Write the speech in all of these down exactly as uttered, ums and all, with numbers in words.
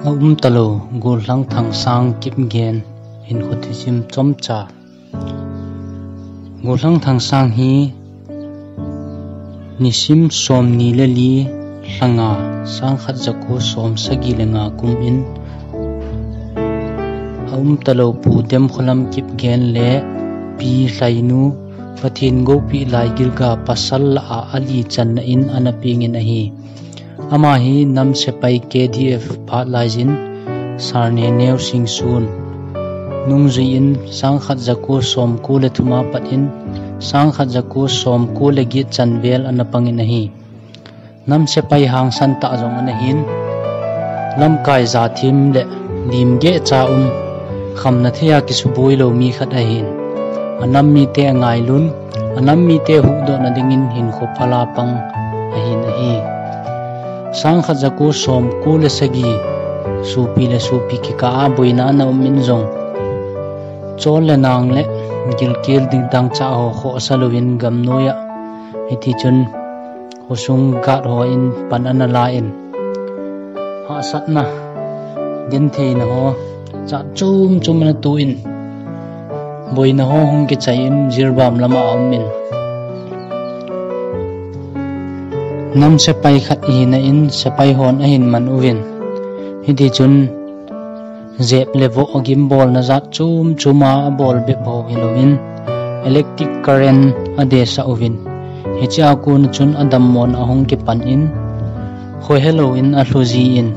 A um talou, Gollhang Thangsang Kipgen hinkho thusim chomcha. Gollhang Thangsang hi nisim somni le li lha nga, sangkhat jako somsagi le nga kum in a um talou Pu Demkholam Kipgen le Pi Hlainu Pathen Goupi Laigilga pasal lah a ali channa in ana peng in ahi. Ama hi nam sepai K D F phat laiyin Sarne Neo Singsun nungjui in sangkhat jako somko le thum a pat in sangkhat jako somko le get chan vel ana pang in ahi. Nam sepai hangsan tah jong ana hin, lamkai jathim le limgeh cha um, khamna thei a kisuboi lou mi khat ahin. A nam mite a ngailun, a nam mite huhdohna dingin hinkho phala pang ahin ahi. Sangkhat jako somko le sagi, sopi le sopi kikah a boina ana um in jong, chol le nang le gilkel ding dangchah ho khohsa louvin gamnoi a, hiti chun khosung guard ho in pan ana la in, hahsatna, gentheina ho jat chom chom ana to in, boina ho hung kichai in, Jiribam lama a um in, nam sepai khat ihina in sepai hon ahin man uvin, hiti chun jep le voh a gimbolna jat chom chom a abol bep ho hilouvin, electric current adesah uvin, hichea kon a chun adammona ahung kipan in, khohe louvin alhu ji in,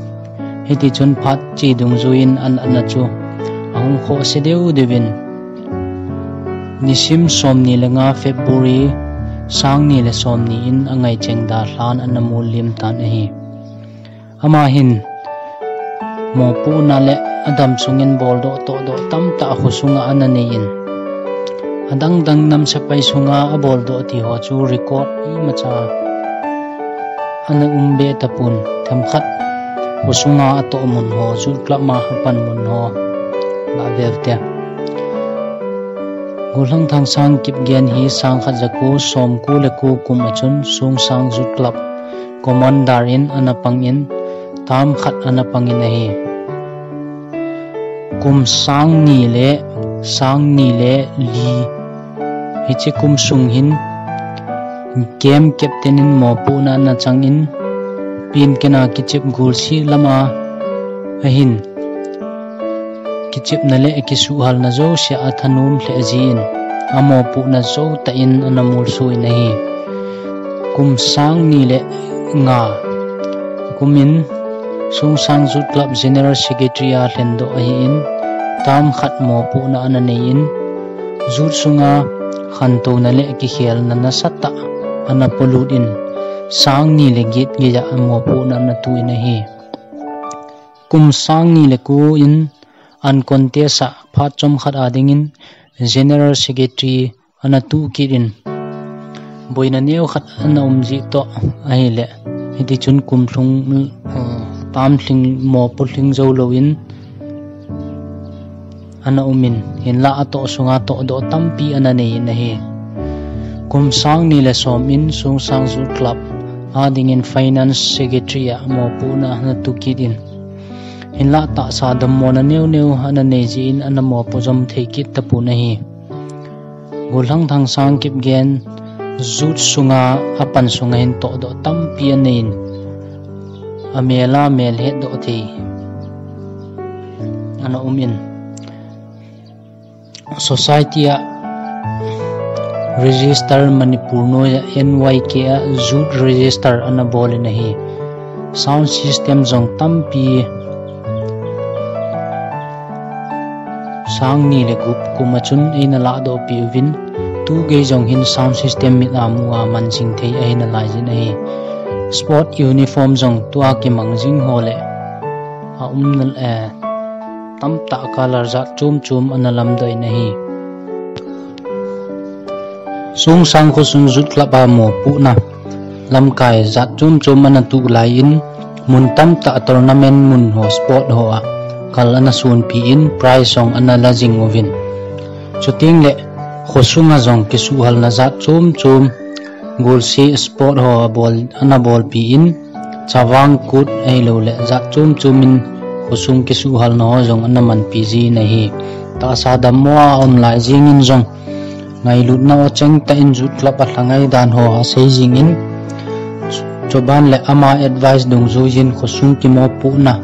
hiti chun phat che dungjuiyin anatna chu ahung khohse deu deuvin, nisim somni le nga February sangni le somni in angaicheng dalhan ana mol lim tan ahi. Ama hin mopohna le adam sungin boldoh tohdoh tamtah khosunga ana nei in, adang dang nam sepai sunga aboldoh ti ho chu record imacha ana um be tapon, themkhat khosunga atoh mun ho, Youth Club a apan mun ho, ba vel te. Gollhang Thangsang Kipgen hi sangkhat jako somko le ko kum a chun Songsang Youth Club commander in ana pang in, term khat ana pang in ahi. Kum sangni le, sangni le li, hiche kum sung hin camp captain in mopohna ana chang in, Penkan a kichep Golseh lama ahin kichepna le kisuhhalna jouse a athanom lheh jin, amopohna jou tah in ana molso in ahi. Kum sangni le nga kum in Songsang Youth Club General Secretary a lhendoh ahin, term khat mopohna ana nei in, youth sunga khantouna le kikhelna nasatah ana polut in, sangni le get geiya amopohna ana to in ahi. Kum sangni le ko in uncontest a phat chomkhat a dingin General Secretary ana to kit in, boina neokhat ana um jeh toh ahile, hiti chun kum lhung, eh, term lhing, mopo lhing jou louvin ana um in, hinlah atoh sunga tohdoh tampi ana nei in ahi. Kum sangni le som in Songsang Youth Club a dingin Finance Secretary a mopohna ana to kit in, hinlah tahsa dammona neo neo ana nei jeh in ana mopo jom thei kit tapon ahi. Gollhang Thangsang Kipgen youth sunga apan sunga hin tohdoh tampi anei in, amel a mel hetdoh thei ana um in, society a register, Manipur noiya N Y K a youth register ana bol in ahi. Sound system jong tampi sangni le gup kum a chun eina lahdoh peh uvin, tugei jong hin sound system mit a mu a man jing thei ahi nalai jin ahi. Sport uniform jong tua kimang jing ho le aumna, eh, tamtah color jat chom chom ana lamdoh in ahi. Songsang khosung Youth Club a mopohna lamkai jat chom chom ana to lai in, mun tamtah tournament mun ho, sport ho a kal ana sonpi in, prize jong ana la jing uvin. Chuteng le khosunga jong kisuhhalna jat chom chom, Golseh sport ho abol, ana bolpi in, Chavang Kut ahilou le jat chom chom in khosung kisuhhalna ho jong ana manpi jin ahi. Tahsa dammo a aum lai jingin jong ngailutna ho chengtah in Youth Club a lhangai dan ho asei jingin, chuban le ama advice dungjuiyin khosung kimopohna,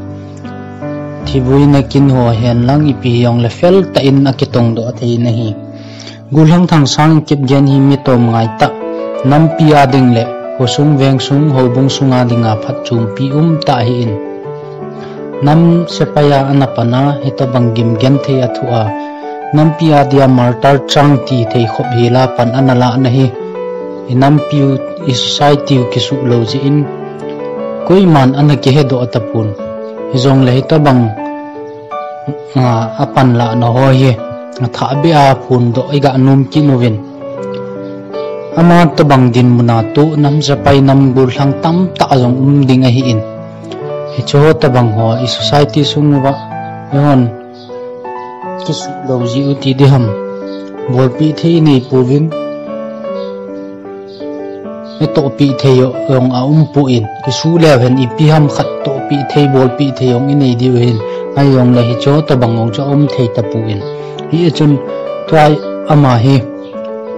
thibuina kin ho henlang ipi hijongle feltah in akitongdoh thei nahi. Gollhang Thangsang Kipgen hi mi tomngai tah, nampi a ding le khosung, vengsung, houbung sunga dinga phatchompi umtah ahin, nam sepai a ana pan a hitobang gimgenthei a thoh a, nampi a dia martyr chang tithei khop hela pan ana lah na hi, i nampiu, i society u kisuh lou jeh in koiman ana kihedoh tapon. Hijongle hitobang apanlahna ho hi athahbeh a phondoh iga nom kit uvin, ama tobang dinmun a toh nam sepai, nam gollhang tamtah jong um ding ahin, hicheho tobang ho i society sung uva eihon kisuh lou jeh u ti diham, bolpeh thei inei pouvin, itohpeh thei jong aumpon, kisuh leu hen ipi ham khat tohpeh thei, bolpeh thei jong inei diu ahin, ahijongle hicheho tobang jong chu aum thei tapon. Hichun tua ama hi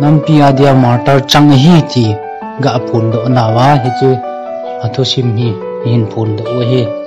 nampi a dia martyr chang ahi ti ga phondoh nauva hiche athusim hi ihin phondoh u ahi.